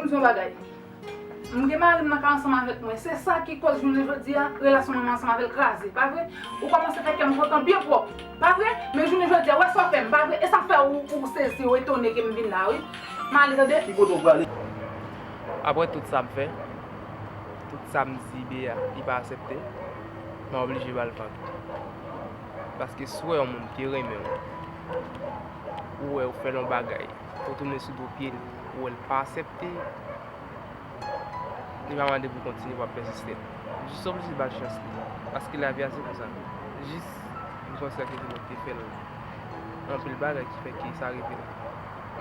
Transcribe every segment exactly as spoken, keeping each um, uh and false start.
M di yon bagay. M gen mari m nan kay ansanm avèk mwen. Se sa ki koz jounen jodi a, relasyon mwen ansanm avè l kraze. Pa vre? Ou kòmanse fè kè m kontan byen pwòp. Pa vre? Men jounen jodi a, wè sa w fè m. Pa vre? E sa fè ou, ou sezi, ou etone ke m vin la, wi. M ale, tande? Ki kote w prale? Apre tout sa m fè, tout sa m di Bea, li pa aksepte, m oblije ba l vag. Paske si w wè yon moun ki renmen w, ou wè ou fè l yon bagay, ou tounen sou do pye l, ou wè l pa aksepte, li pa mande pou w kontinye, w ap pèsiste. Jis oblije ba l chans li. Paske lavi a se konsa. Jis, m konsidere ke se mwen ki te fè l anpil bagay ki fè ke sa rive la.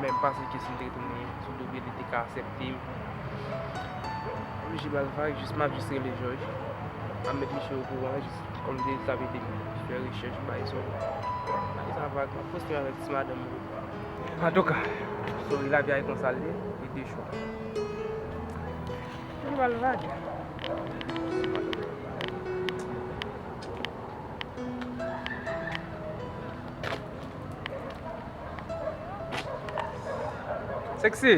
Men m panse ke si l te retounen sou do pye l, li te ka aksepte m. Oblije ba l vag, jis m ap jis rele jòj. M ap met misye okouran, jis kòm m te di l, l ap ede m fè rechèch, bay sòm. Bay sa vag, m ap poste avèk ti madanm mwen. Antouka, sorry, lavi a e konsa l ye, li de chwa. Li ba l vag. Sexy.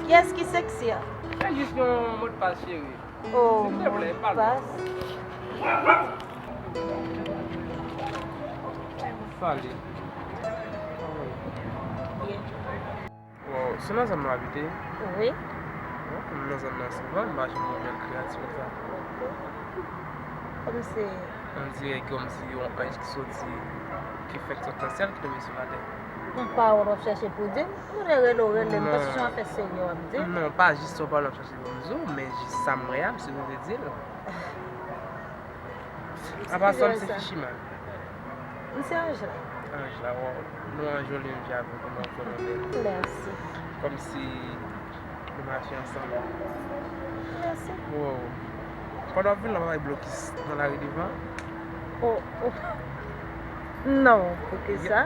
Kiyès ki sexy a? Fè jis yon modpas, cheri. Oh, silteplè, pa l. Modpas. Sale. Wow, se nan zòn nou abite? Wi. Bon, m nan zòn nan souvan, m pa janm wè yon bèl kreyati konsa. Kòmsi. On dirè kòmsi yon anj ki soti, ki fèk sot nan syèl, ki tonbe sou latè. Yon pawòl w ap chèche pou di m? Mwen te rele w, rele m, paske se yon afè serye w ap di. Non, pa jis yon pawòl w ap chèche pou m di w, men jis sa m wè a, m sipoze di l. Apa sa, m se Fichiman. M se Anjla. Anjla, waw. Non an joli, m di avè w, kòman w fè, mon belle? Mèsi. Kòmsi nou mache ansanm. Mèsi. Wow. Pandan w ap vin la, w pa wè blokis nan lari devan? Oh, oh. Non, poukisa?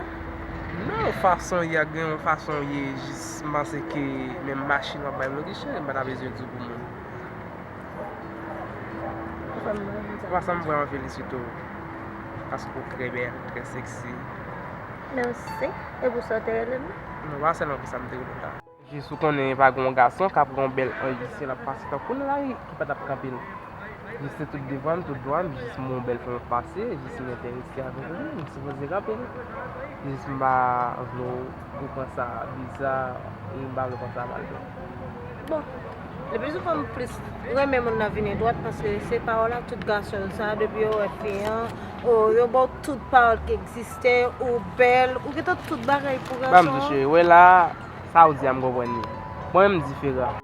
Non, fason y a gen yon fason ye, jis m panse ke menm machin w ap bay blokis, cheri, m pa ta bezwen di w pou moun. Apa sa, m vrèman felisite w. Paske w trè bèl, trè sexy. Mèsi. E pou sa w te rele m? Non, pa sèlman pou sa m te rele w la. Jis ou konnen pa gen yon gason k ap pran yon bèl anj isi l ap pase tankou nan lari ki pa t ap kanpe l. Jis se tout devan m, tout dwa m, jis m wè yon bèl fanm ap pase, jis m enterese avèk li, m sipoze kanpe l. Jis m pa vle w pran sa biza, e m pa vle w pran sa mal tou. Bon, le pli souvan m plis renmen moun nan vini dwat paske se pawòl la tout gason yo sa depi yo wè fi an, o, yo ba w tout pawòl ki egziste, ou bèl, ou gentan tout bagay pou gason an. Ban m di cheri, wè la, sa w di a m konprann li. Mwen menm m diferan.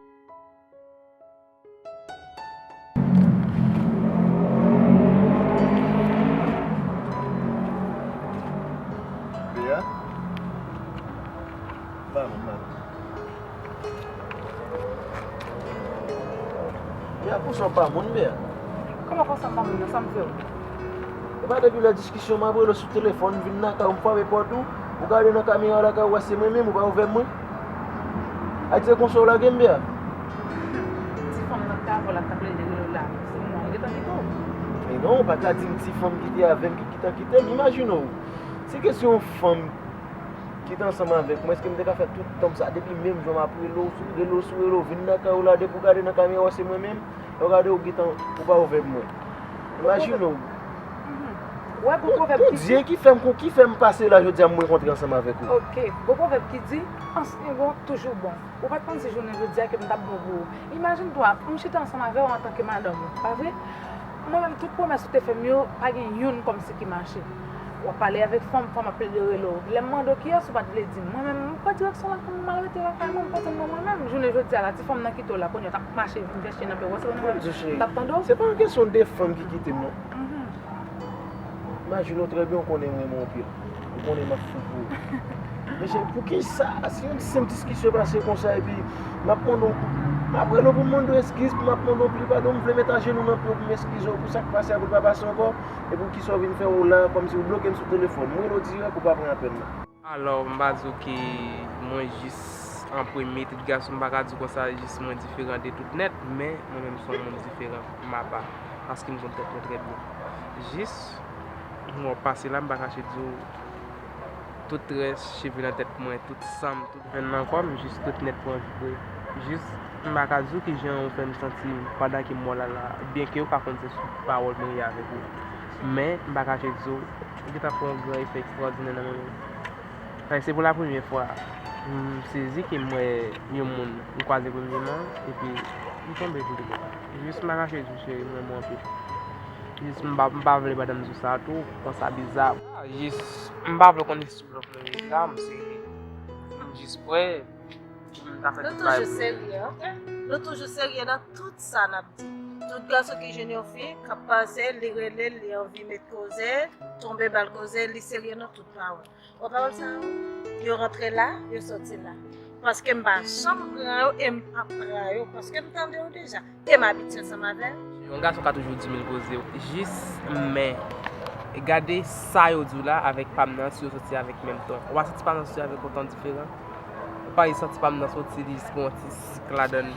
Bea? Ba mwen, ba mwen. Bea, konsa w pa moun, Bea? Kòman konsa m pa moun nan? Sa m fè w? E pa depi lè diskisyon m ap rele w sou telefòn, m vin nan kay ou, m frape pòt ou, ou gade nan kamera lakay ou wè se mwen menm, ou pa ouvè mwen. Ayiti, se konsa w lage m, Bea? Ti fanm nan k t avè w la, k t ap plede rele w la, se mwen, li gentan kite w? Men non, ou pa ka di m ti fanm ki te avè m ki gentan kite m. Imajine w, si kesyon yon fanm ki te ansanm avèk mwen, èske m te ka fè tout tan sa, depi menm jou m ap rele w, rele w sou rele w, vin nan kay ou la, depi w gade nan kamera, w wè se mwen menm, lè w gade, ou gentan, ou pa ouvè pou mwen. Imajine w. Mhm. Wè, gon pwovèb ki di, Bondye ki fè m, ki fè m pase la, jodi a, m rankontre ansanm avèk ou. Ok, gon pwovèb ki di, ansyen bon, toujou bon. Ou pa t panse jounen jodi a ke m t ap bon pou ou. Imajine twa, m chita ansanm avè w antanke madanm ou, pa vre? Mwen menm, tout pwomès ou te fè m yo, pa gen youn kòmsi ki mache. W ap pale avèk fanm, fanm ap plede rele w. Lè m mande w kiyès, ou pa t vle di m. Mwen menm, m pran direksyon lakay mwen, m al rete lakay mwen, m panse m bon mwen menm. Jounen jodi a la, ti fanm nan kite w la, kounye a w t ap mache vin chèche nan peyi w, se konnen mwen menm m t ap tande w. Se pa yon kesyon de fanm ki kite m, non. Mhm. Imajine w trè byen, ou konnen m renmen w anpil. Ou konnen m ap fou pou ou. Men cheri, poukisa? Se yon senp diskisyon pase konsa, epi m ap mande w, m ap rele w pou m mande w eskiz, pou m ap mande w pli padon, m vle met ajenou nan pye w pou m eskize w pou sa k pase a, pou l pa pase ankò, e poukisa w vin fè w la, kòmsi w bloke m sou telefòn. M rele w dirèk, ou pa pran apèl la. Alò, m pa di w ke mwen jis an premye, tout gason, m pa ka di w konsa, jis mwen diferan de tout nèt, men mwen menm se yon moun diferan, m apa, paske m konn tèt mwen trè byen. Jis, mwen w ap pase la, m pa kache di w, tout rès cheve nan tèt mwen, tout san m, tout venn nan kò m, jis tout nèt mwen vibre. Jis, M pa ka di w kijan ou fè m santi m pandan ke m wè w la la, byenke ou pa konn se sou pawòl mwen ye avèk ou. Men, m pa kache di w, ou gentan fè yon gran efè ekstwòdinè nan men mwen. Paske se pou la premyè fwa, m sezi ke m wè yon moun m kwaze premyèman, epi m tonbe sou li konsa. Jis m pa kache di w, cheri, m renmen w anpil. Jis m pa, m pa vle madanm di w sa tou, pran sa biza. Jis, m pa vle w konn si blòf mwen ye la, m sezi. M jis prè. M ka fè Nou tout bagay toujou pou li. Serye, oke? Nou toujou serye nan tout sa n ap di. Tout gason ki jwenn yon fi k ap pase, li rele l, li anvi met koze, tonbe ba l koze, li serye nan tout pawòl. Wè pawòl sa yo? Yo rantre la, yo soti la. Paske m pa janm pran yo e m p ap pran yo, paske m tande yo deja. E m abitye ansanm avè l. Yon gason ka toujou di mil koze. Jis, men, gade sa yo di w la avèk pa m nan, si yo soti avèk menm ton. Ou pa santi pa m nan soti avèk yon ton diferan? Ou pa santi pa m nan soti li jis gen yon ti sik ladan l?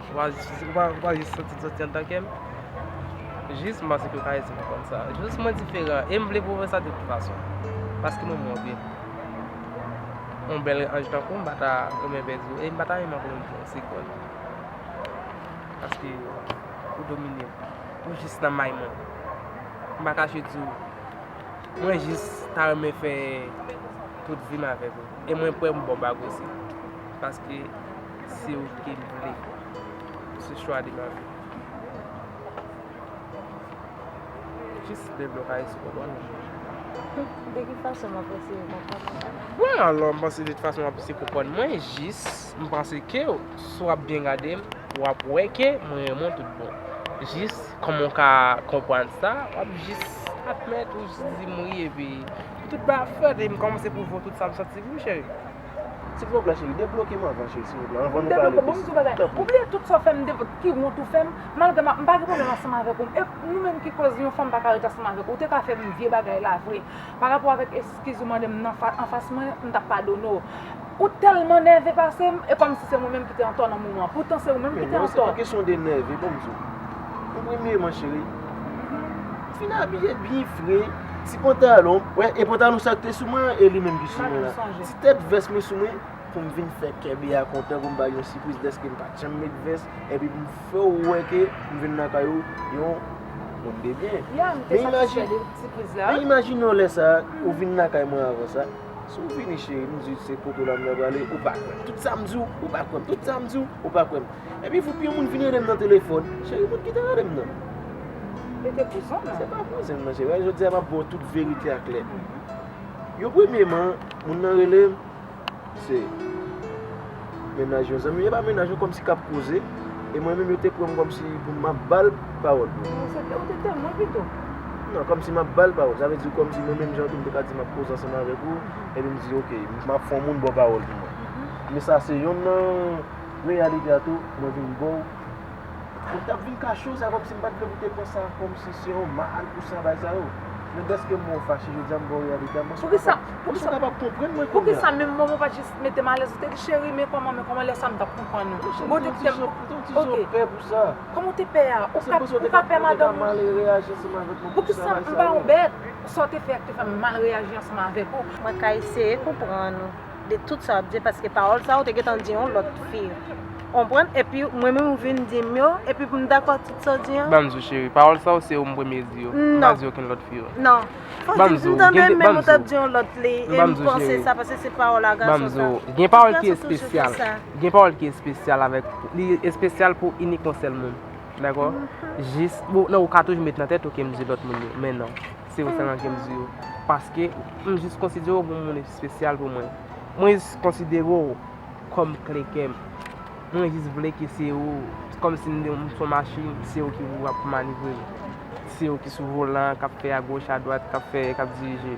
Ou pa jis, ou pa, ou pa jis santi l soti anndan kè m? Jis, m panse ke w ka ese konprann sa. Jis mwen diferan. E m vle pwouve sa de tout fason. Paske mwen, mwen anpil. Yon bèl anj tankou w, m pa ta renmen pèdi w. E m pa ta renmen ankò yon segonn. Paske ou domine m. Ou jis nan may mwen. M pa kache di w. Mwen jis ta renmen fè tout vi m avèk ou. E mwen prè pou ba w bag osi. Paske se ou ke m vle. Se chwa de ma vi. Jis lè blòkay sou kòlòn. De ki fason m ap eseye konprann ou? Bon, alò, m panse de tout fason w ap eseye konprann mwen, jis, m panse ke si w ap byen gade m, w ap wè ke mwen renmen w tout bon. Jis, kòman w ka konprann sa, w ap jis admèt, ou jis di m wi, epi pou tout bagay fèt, e m kòmanse pwouve w tout sa m santi pou ou, cheri. Silvouplè, cheri, debloke m anvan, cheri, silvouplè, anvan nou pale plis. Debloke, bon, m di w bagay. Tanpri. Ou bliye tout sa w fè m, de, ki wont ou fè m, malgre m, m pa gen pwoblèm ansanm avèk ou. E nou menm ki koz yon fanm pa ka ret ansanm avèk ou, ou te ka fè m vye bagay la vre. Pa rapò avèk eskiz ou mande m nan fa-, anfas mwen, m t ap padone w. Ou tèlman nève pase m, e kòmsi se mwen menm ki te antò nan moman an. Poutan se ou menm ki te antò. Men non, se pa kesyon de nève, ban m di w. An premyèman, cheri, m fin abiye byen fre, ti pantalon, wè, e pantalon sa k te sou mwen an, e li menm ki sou mwen la. Ti tèt vès mwen sou mwen, pou m vin fè kè Bea kontan, pou m ba l yon sipriz, dèske m pa t janm met vès, epi pou m fè w wè ke m vin lakay ou, yon moun de byen. Ya, m te satisfè de sipriz la. Men imajine w lè sa a, ou vin lakay mwen avan sa, si w vini, cheri, m di se kote w la m ta prale, ou pa kwè m. Tout sa m di w, ou pa kwè m. Tout sa m di w, ou pa kwè m. Epi foup yon moun vin rele m nan telefòn, cheri, moun ki te rele m nan. Li te kouzen w nan. Se pa kouzen m nan, cheri. Jodi a, m ap ba w tout verite a klè. Mhm. Yo, premyèman, moun nan rele m, se mennaj yon zanmi, e pa mennaj, yo kòmsi k ap koze, e mwen menm yo te pran m kòmsi pou m ap ba l pawòl pou. Ou se, ou te temwen pito. Non, kòmsi m ap ba l pawòl. Sa vle di kòmsi mwen menm jan tou m te ka di m ap koze ansanm avèk ou, epi m di, "Oke, m ap fè yon moun ba w pawòl pou mwen." Mhm. Men sa se yonn nan reyalite a tou, mwen vin ba w Ou t ap vin kache w sa kòmsi m pa t vle pou te pran sa kòmsi se yon mal pou sa bay sa yo. Men dèske m wè w fache jodi a m ba w reyalite a, m panse w kapab, m panse w kapab konprann mwen kounye a. Poukisa menm moman w pa t jis mete m alèz, ou te di, "Cheri, men kòman, men kòman," lè sa m t ap konprann ou. Bon, ou te kite m. Ou te yon ti jan pè pou sa. Kòman w te pè a? Ou ka, ou ka pè madanm ou? Poukisa m pa yon bèt? Sa w te fè a ki te fè m mal reyaji ansanm avèk ou. Mwen ka eseye konprann ou. De tout sa w ap di, paske pawòl sa yo te gentan di yon lòt fi. Konprann? Epi mwen menm ou vin di m yo, epi pou m dakò tout sa w di an? Ban m di w, cheri, pawòl sa yo se ou m premye di yo. M pa di okenn lòt fi yo. Non. Fò di m tande menm ou t ap di yon lòt li, e m panse sa, paske se pawòl a gason sa. Ban m di w, gen pawòl ki espesyal. Gen pawòl ki espesyal avèk, li espesyal pou inik yon sèl moun. Dakò? Jis, bon, non, ou ka toujou met nan tèt ou ke m di lòt moun yo, men non. Se ou sèlman ke m di yo. Paske m jis konsidere w pou moun espesyal pou mwen. Mwen jis konsidere w kòm kle kè m. Mwen jis vle ke se ou, kòmsi m te, m se yon machin, se ou ki pou ap manevre m. Se ou ki sou volan, k ap fè agoch, adwat, k ap fè, k ap dirije.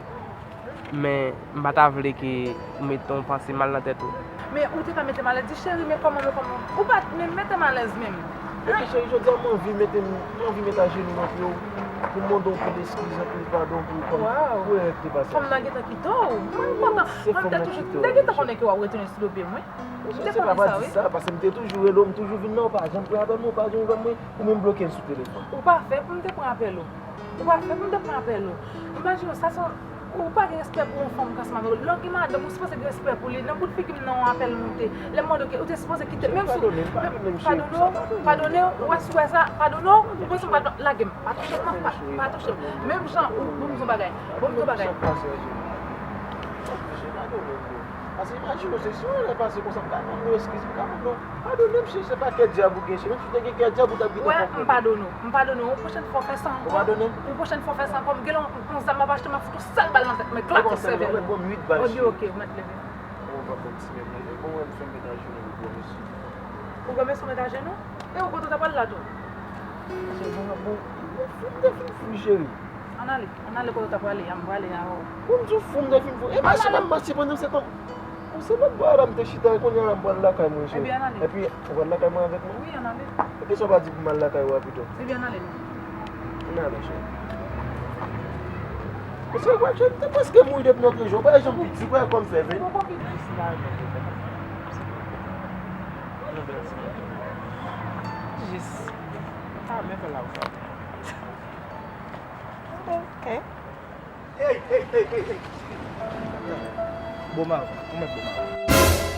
Men, m pa ta vle ke ou mete yon panse mal nan tèt ou. Men, ou te ka mete m alèz, di, "Cheri, men kòman, men kòman?" Ou pa t menm mete m alèz menm. Epi cheri, jodi a m anvi mete m, m anvi met ajenou nan pye w, pou m mande w anpil eskiz, anpil padon pou kòm pou erè ki te pase a. Fanm nan gentan kite w. Mwen kontan. Mwen te toujou, m te gentan konnen ke w ap retounen sou do pye mwen. M te konnen sa, wi. Paske m te toujou rele w, m toujou vin la, ou pa janm pran apèl mwen, ou pa janm jwenn mwen, ou menm bloke m sou telefòn. Ou pa fè pou m te pran apèl ou. Ou pa fè pou m te pran apèl ou. Imajine w, sa se yon Ou pa gen respè pou yon fanm k ansanm avè w. Lè w gen madanm, ou sipoze gen respè pou li. Nan bout figi m nan, yon apèl moute. Lè m mande w, ou te sipoze kite. Menm si w padone, padone, w wè si w wè sa, padone w, ou panse m pa lage m. Pa touche m non, pa, pa touche m. Menm jan, ou, bon, m di w bagay. Bon, m di w bagay. Paske imajine w, se si yon erè pase konsa, m ka mande w eskiz, m ka mande w padone m, si se pa kè dyab ou gen, si menm si w te gen kè dyab, ou t ap gen. Wè, m padone w. M padone w. Yon pwochèn fwa w fè sa ankò. Ou padone m? Yon pwochèn fwa w fè sa ankò, m gen lè yon zam m ap achte, m ap fout yon sèl bal nan tèt mwen, eklate sèvèl. Ou ban m uit bal, cheri. Ok, ok, ou mèt leve. Ou pa fè ti mèt leve. Bon, wè m fè mèt ajenou pou ou, mesye. Ou renmen sou mèt ajenou? E ou kote w ta pral la tou? Se bon, bon. Fou, m te fin fou, cheri. Ann ale, ann ale kote w ta prale a, m prale avè w. Bon, m di w fou, m te fin fou. E mache m ap mache pandan se tan. Ou se lòt bò a la m te chita, kounye a la m pral lakay mwen, cheri. Ebyen, ann ale. Epi, ou pral lakay mwen avèk mwen? Wi, ann ale. Epi sa w pa di pou m al lakay ou a pito? Ebyen, ann ale non. Ann ale, cheri. Paske w wè, cheri, m te prèske mouri depi lòt jou. Ou pa janm piti, ou pa wè kòm fè vin. Ou poko piti. Jis. Ah, men fè la ou fè. Ok. Hey, hey, hey, hey, hey. Bon mav, ou mèt bon mav.